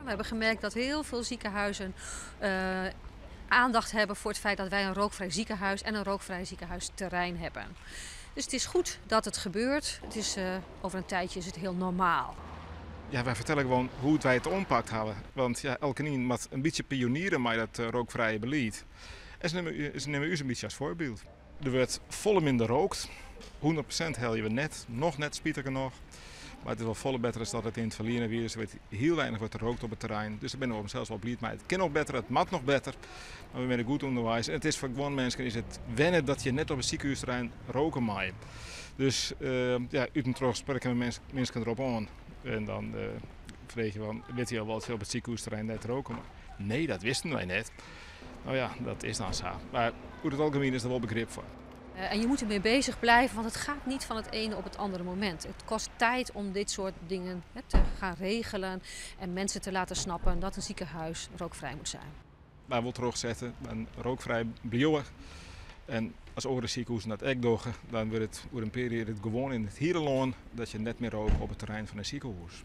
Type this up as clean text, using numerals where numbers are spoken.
We hebben gemerkt dat heel veel ziekenhuizen aandacht hebben voor het feit dat wij een rookvrij ziekenhuis en een rookvrij ziekenhuisterrein hebben. Dus het is goed dat het gebeurt. Over een tijdje is het heel normaal. Ja, wij vertellen gewoon hoe wij het oppakt hebben. Want ja, elkenien moet een beetje pionieren met dat rookvrije beleid. En ze nemen u een beetje als voorbeeld. Er wordt volle minder rookt. 100% hel je we net, nog net spitiger nog. Maar het is wel volle beter dan dat het in het verleden weer is. Er wordt heel weinig wordt gerookt op het terrein. Dus daar ben ik zelfs wel blij mee. Het kan nog beter, het moet nog beter. Maar we zijn goed onderwijs. En het is voor gewoon mensen is het wennen dat je net op een ziekenhuisterrein roken mag. Dus ja, uit en terug spreken we mensen erop aan. En dan vraag je van, weet je al wat je op het ziekenhuisterrein net roken mag? Nee, dat wisten wij net. Nou ja, dat is dan zo. Maar over het algemeen is er wel begrip voor. En je moet ermee bezig blijven, want het gaat niet van het ene op het andere moment. Het kost tijd om dit soort dingen, hè, te gaan regelen en mensen te laten snappen dat een ziekenhuis rookvrij moet zijn. Wij willen terugzetten, een rookvrij blijven. En als andere ziekenhuizen dat ook doen, dan wordt het voor een periode het gewoon in het hierenloon dat je net meer rookt op het terrein van een ziekenhuis.